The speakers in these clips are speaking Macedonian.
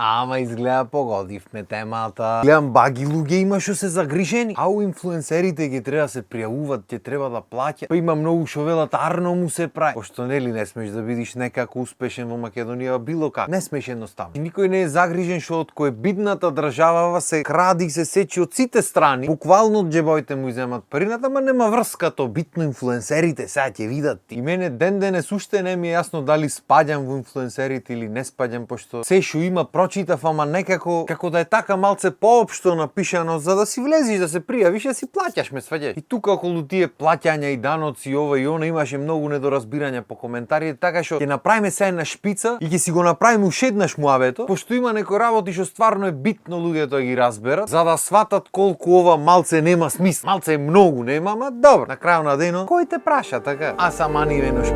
Ама изгледа погодивме темата. Гледам баги луѓе има што се загрижени. Ау инфлуенсерите ги треба да се пријавуваат, ќе треба да плаќа. Па има многу што велат арно му се прави. Пошто нели не смеш да бидиш некако успешен во Македонија било как. Не смеш едноставно. И никој не е загрижен што од кој бидната држава се кради се сечи од сите страни. Буквално од џебоите му иземат парината, ама нема врска то битно инфлуенсерите сега ќе видат. И мене ден денес уште не ми е јасно дали спаѓам во инфлуенсерите или не спаѓам, пошто се што има прочитав, ама некако како да е така малце поопшто напишано за да си влезиш, да се пријавиш, да си плаќаш, ме сваѓаш. И тука околу тие плаќања и даноци ова и она имаше многу недоразбирања по коментарите, така што ќе направиме се една шпица и ќе си го направиме уште еднаш муабето, пошто има некои работи што стварно е битно луѓето да ги разберат, за да сватат колку ова малце нема смисла. Малце е многу нема, ама добро. На крајот на денот кој те праша така? А сама ни венош.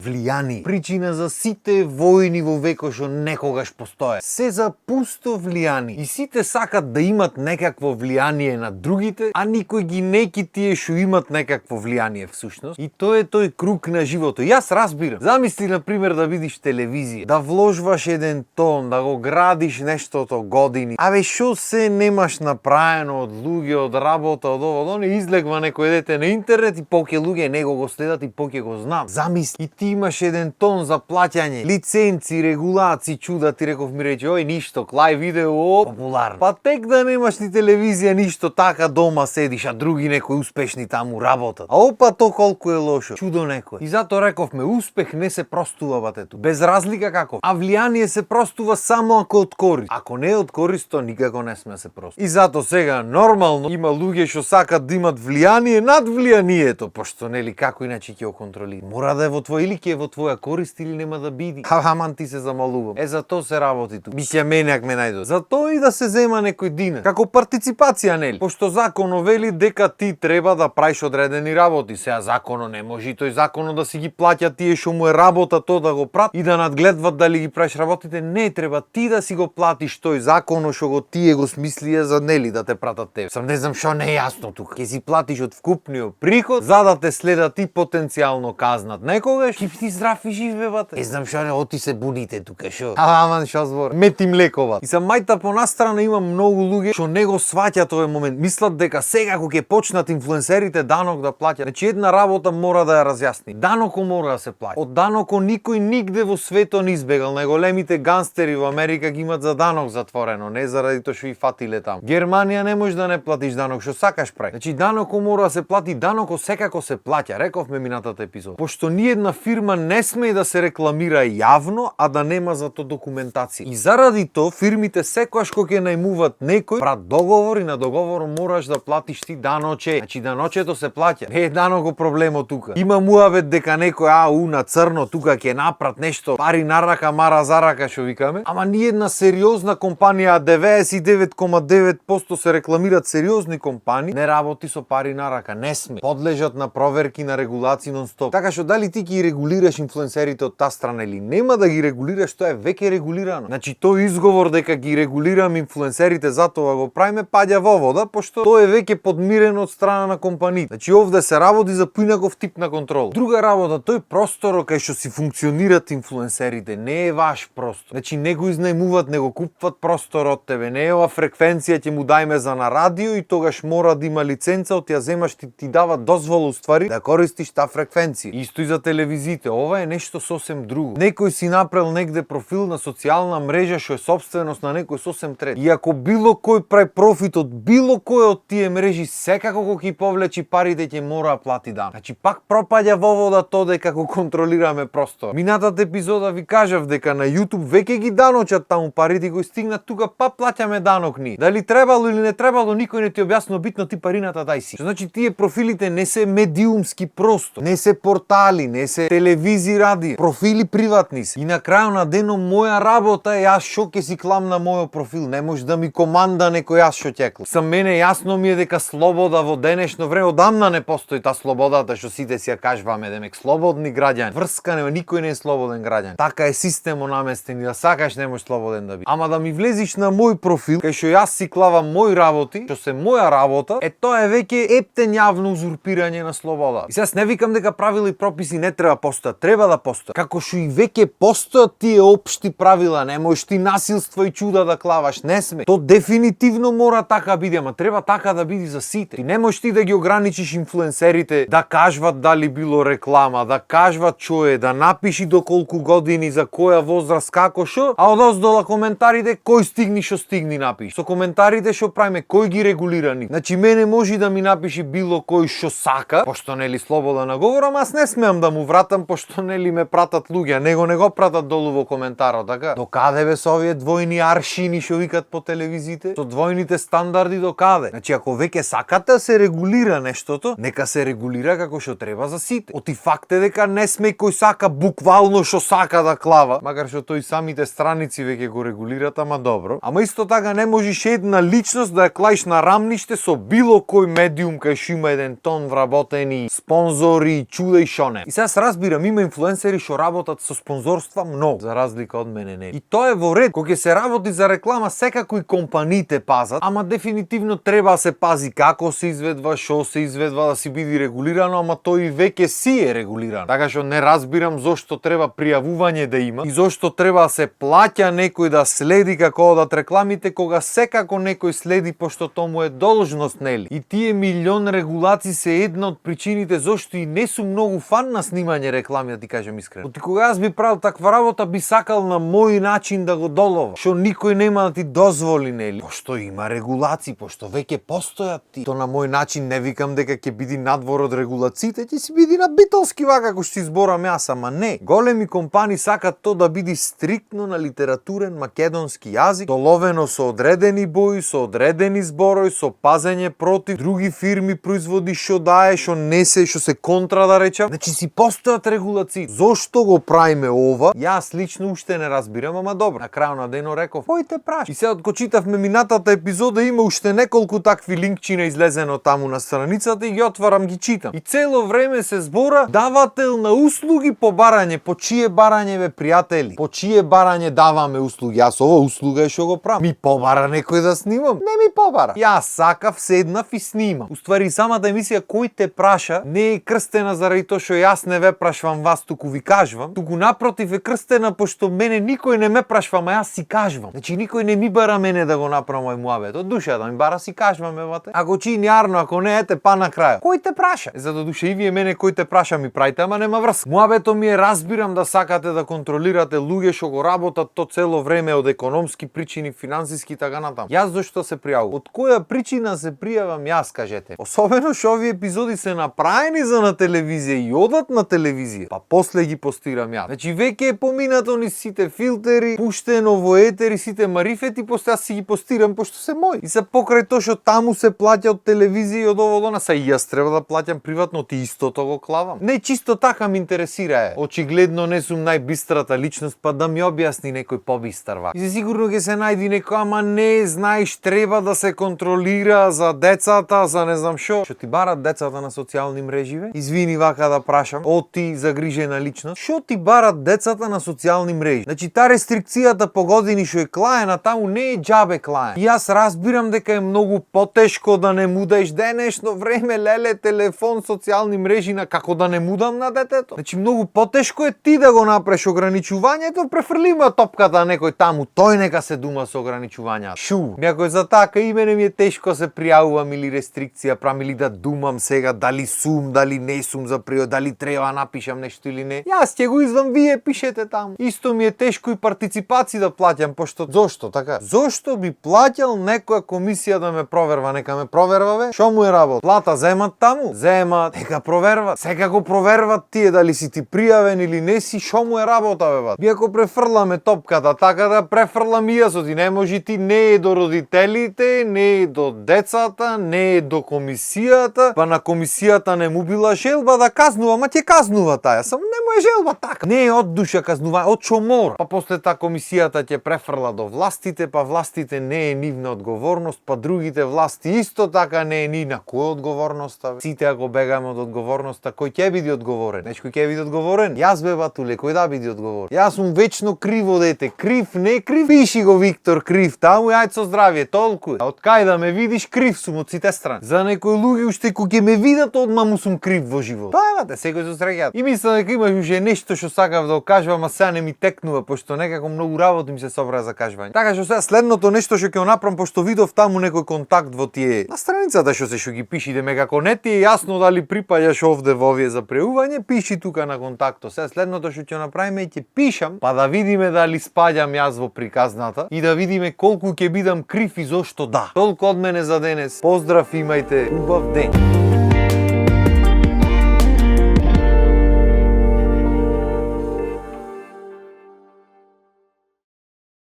Влијание. Причина за сите војни во векот што некогаш постоја. Се за пусто влијание. И сите сакат да имат некакво влијание на другите, а никој ги неки тие што имат некакво влијание всушност. И тоа е тој круг на животот. Јас разбирам. Замисли на пример да видиш телевизија, да вложваш еден тон, да го градиш нештото години. Абе што се немаш направено од луѓе, од работа, од ова, од оно, излегва некој дете на интернет и поќе луѓе него го следат и поќе го знам. Замисли и ти имаш еден тон за плаќање, лиценци, регулации, чуда, ти реков ми рече, ој ништо, клај видео, популарно. Па тек да немаш ни телевизија, ништо, така дома седиш, а други некои успешни таму работат. А опа то колку е лошо, чудо некој. И затоа рековме, успех не се простува батето, без разлика како. А влијание се простува само ако од корист. Ако не е од корист, то никако не сме се простува. И затоа сега нормално има луѓе што сакат да имат влијание над влијанието, пошто нели како иначе ќе го контролира. Мора да е во твој или ќе е во твоја корист или нема да биди. Хаман ти се замалувам. За тоа се работи тука. Мисле мене ме најдо. За тоа и да се зема некој динар. Како партиципација нели? Пошто законот вели дека ти треба да правиш одредени работи. Сега законот не може и тој законот да си ги плаќа тие што му е работа тоа да го прати и да надгледват дали ги правиш работите. Не треба ти да си го платиш тој законот што го тие го смислија за нели да те пратат тебе. Сам не знам што не е јасно тука. Ќе си платиш од вкупниот приход за да те следат и потенцијално казнат некогаш. Ти здрав и жив бе бате. Знам што не оти се буните тука шо. Аман што збор. Метим лекова. И сам мајта по настрана има многу луѓе што не го сваќаат овој момент. Мислат дека сега кога ќе почнат инфлуенсерите данок да плаќаат. Значи една работа мора да ја разјасни. Даноко мора да се плаќа. Од даноко никој нигде во светот не избегал. Најголемите ганстери во Америка ги имат за данок затворено, не заради тоа што и фатиле таму. Германија не може да не платиш данок, што сакаш прави. Значи даноко мора да се плати, даноко секако се плаќа. Рековме минатата епизода. Пошто ни една фирма не смее да се рекламира јавно, а да нема за тоа документација. И заради тоа фирмите секогаш кога ќе најмуваат некој, прат договор и на договор мораш да платиш ти даноче. Значи даночето се плаќа. Не е даноко проблемот тука. Има муавет дека некој на црно тука ќе напрат нешто, пари на рака, мара за рака што викаме. Ама ни една сериозна компанија, 99,9% се рекламираат сериозни компании, не работи со пари на рака, не сме. Подлежат на проверки, на регулации нон-стоп. Така што дали ти ги регулираш инфлуенсерите од таа страна или нема да ги регулираш, тоа е веќе регулирано. Значи тој изговор дека ги регулирам инфлуенсерите затоа го правиме паѓа во вода, пошто тоа е веќе подмирено од страна на компаниите. Значи овде се работи за поинаков тип на контрол. Друга работа, тој простор кај што си функционират инфлуенсерите не е ваш простор. Значи не го изнајмуваат, не го купуват простор од тебе. Не е ова фреквенција ќе му дајме за на радио и тогаш мора да има лиценца, од ја земаш ти дава дозвола уствари да користиш таа фреквенција. Исто и за телевизиите. Ова е нешто сосем друго. Некој си направил негде профил на социјална мрежа што е сопственост на некој сосем трет. И ако било кој прави профит од било кој од тие мрежи, секако кога ќе повлечи парите ќе мора да плати данок. Значи пак пропаѓа во вода тоа дека го контролираме простор. Минатата епизода ви кажав дека на YouTube веќе ги даночат таму парите кои стигнат тука, па плаќаме данок ни. Дали требало или не требало, никој не ти објаснува, битно ти парината дај си. Значи тие профилите не се медиумски простор, не се портали, не се телевизија, радио, профили приватни се. И на крајот на денот моја работа е јас што ќе си клам на мојот профил, не може да ми команда некој јас што ќе клам. Сам мене јасно ми е дека слобода во денешно време одамна не постои таа слободата што сите си ја кажуваме, демек слободни граѓани. Врска нема, никој не е слободен граѓан. Така е системот наместен и да сакаш не можеш слободен да биде. Ама да ми влезиш на мој профил, кај што јас си клавам мои работи, што се моја работа, тоа е веќе ептен јавно узурпирање на слобода. И сега не викам дека правила и прописи не треба постојат, треба да постојат. Како што и веќе постојат тие општи правила, не можеш ти насилство и чуда да клаваш, не сме. То дефинитивно мора така биде, ама треба така да биде за сите. Ти не можеш ти да ги ограничиш инфлуенсерите да кажват дали било реклама, да кажват што е, да напиши до колку години, за која возраст, како шо, а одоздола коментарите кој стигни што стигни напиши. Со коментарите што правиме, кој ги регулира ни? Значи мене може да ми напиши било кој што сака, пошто нели слобода на говор, ама аз не смеам да му вратам пошто нели ме пратат луѓе, него не го пратат долу во коментарот, така? До каде бе со овие двојни аршини што викат по телевизиите? Со двојните стандарди до каде? Значи ако веќе сакате да се регулира нештото, нека се регулира како што треба за сите. Оти факт е дека не сме кој сака буквално што сака да клава, макар што тој самите страници веќе го регулират, ама добро. Ама исто така не можеш една личност да ја клаиш на рамниште со било кој медиум кај што има еден тон вработени спонзори, чуда и шо не. И сега се разбирам, има инфлуенсери што работат со спонзорства многу, за разлика од мене не. И тоа е во ред, кога ќе се работи за реклама, секако и компаниите пазат, ама дефинитивно треба да се пази како се изведува, шо се изведува, да си биде регулирано, ама тој и веќе си е регулирано. Така што не разбирам зошто треба пријавување да има и зошто треба да се плаќа некој да следи како одат рекламите, кога секако некој следи пошто тому е должност, нели? И тие милион регулации се една од причините зошто и не сум многу фан на снимање реклами, да ти кажам искрено. Оти кога јас би правил таква работа, би сакал на мој начин да го долова, што никој нема да ти дозволи, нели? Пошто има регулации, пошто веќе постојат ти. То на мој начин не викам дека ќе биде надвор од регулациите, ќе си биде на битолски вака како што си зборам јас, ама не. Големи компании сакат то да биде стриктно на литературен македонски јазик, доловено со одредени бои, со одредени зборови, со пазење против други фирми, производи што дае, што не се, што се контра да речам. Значи си постојат регулации. Зошто го правиме ова? Јас лично уште не разбирам, ама добро. На крајот на денот реков, кој те праши? И сега од кога читавме минатата епизода има уште неколку такви линкчина излезено таму на страницата и ги отварам, ги читам. И цело време се збора давател на услуги по барање. По чие барање бе, пријатели? По чие барање даваме услуги? Јас ова услуга е што го правам. Ми побара некој да снимам? Не ми побара. Јас сакав, седнав и снимам. Уствари самата емисија кој те праша не е крстена заради тоа што јас не ве прашвам вас, туку ви кажувам, туку напротив е крстена пошто мене никој не ме прашва, ама јас си кажувам. Значи никој не ми бара мене да го направам мој муабет. Од душа да ми бара си кажувам, евате. Ако чини јарно, ако не ете па на крај. Кој те праша? За да душа и вие мене кој те праша ми правите, ама нема врска. Муабето ми е, разбирам да сакате да контролирате луѓе што го работат то цело време од економски причини, финансиски и така натаму. Јас зошто се пријавувам? Од која причина се пријавам јас, кажете? Особено што овие епизоди се направени за на телевизија и одат на телевизија, па после ги постирам јас. Значи веќе е поминато ни сите филтери, пуштено во етер и сите марифети, после јас си ги постирам пошто се мој. И се покрај тоа што таму се плаќа од телевизија и од ово дона, са и јас треба да плаќам приватно, ти истото го клавам. Не чисто така ме интересира. Очигледно не сум најбистрата личност, па да ми објасни некој побистар вака. И сигурно ќе се најди некој, ама не, знаеш, треба да се контролира за децата, за не знам што. Што ти барат децата на социјални мрежи, бе? Извини вака да прашам, од ти загрижена личност. Што ти барат децата на социјални мрежи? Значи та рестрикцијата по години што е клаена таму не е џабе клаена. И јас разбирам дека е многу потешко да не му даеш денешно време, леле, телефон, социјални мрежи, на како да не му дам на детето. Значи многу потешко е ти да го направиш ограничувањето, префрлима топката некој таму, тој нека се дума со ограничувањата. Шу, ако за така и мене ми е тешко се пријавувам или рестрикција, прам или да думам сега дали сум, дали не сум за пријав, дали треба напишам нешто или не. Јас ќе го извам, вие пишете таму. Исто ми е тешко и партиципација да плаќам, пошто зошто така? Зошто би плаќал некоја комисија да ме проверва, нека ме проверва, бе? Што му е работа? Плата земат таму? Земат, нека проверва. Секако проверват тие дали си ти пријавен или не си, што му е работа, бе, бат? Би ако префрламе топката, така да префрлам и јас, ти не може, ти не е до родителите, не е до децата, не е до комисијата, па на комисијата не му била желба да казнува, ма ќе казнува желба таа, само не му е желба така. Не е од душа казнување, од чомор. Па после таа комисијата ќе префрла до властите, па властите не е нивна одговорност, па другите власти исто така не е ни на која одговорноста. Сите ако бегаме од одговорноста, кој ќе биде одговорен? Нечко ќе биде одговорен? Јас бе батуле, кој да биде одговорен? Јас сум вечно криво дете, крив, не крив. Пиши го Виктор крив, таму ајде со здравје, толку. Од кај да ме видиш крив сум од сите страни. За некои луѓе уште кој ќе ме видат одма му сум крив во живот. Па евате, секој со среќа. И мислам дека имаш уште нешто што сакав да кажувам, а сега не ми текнува, пошто некако многу работи ми се собра за кажување. Така што сега следното нешто што ќе го направам, пошто видов таму некој контакт во тие на страницата што ги пишите, ме како не ти е јасно дали припаѓаш овде во овие за преување, пиши тука на контакто. Сега следното што ќе направиме е ќе пишам, па да видиме дали спаѓам јас во приказната и да видиме колку ќе бидам крив и зошто да. Толку од мене за денес. Поздрав, имајте убав ден.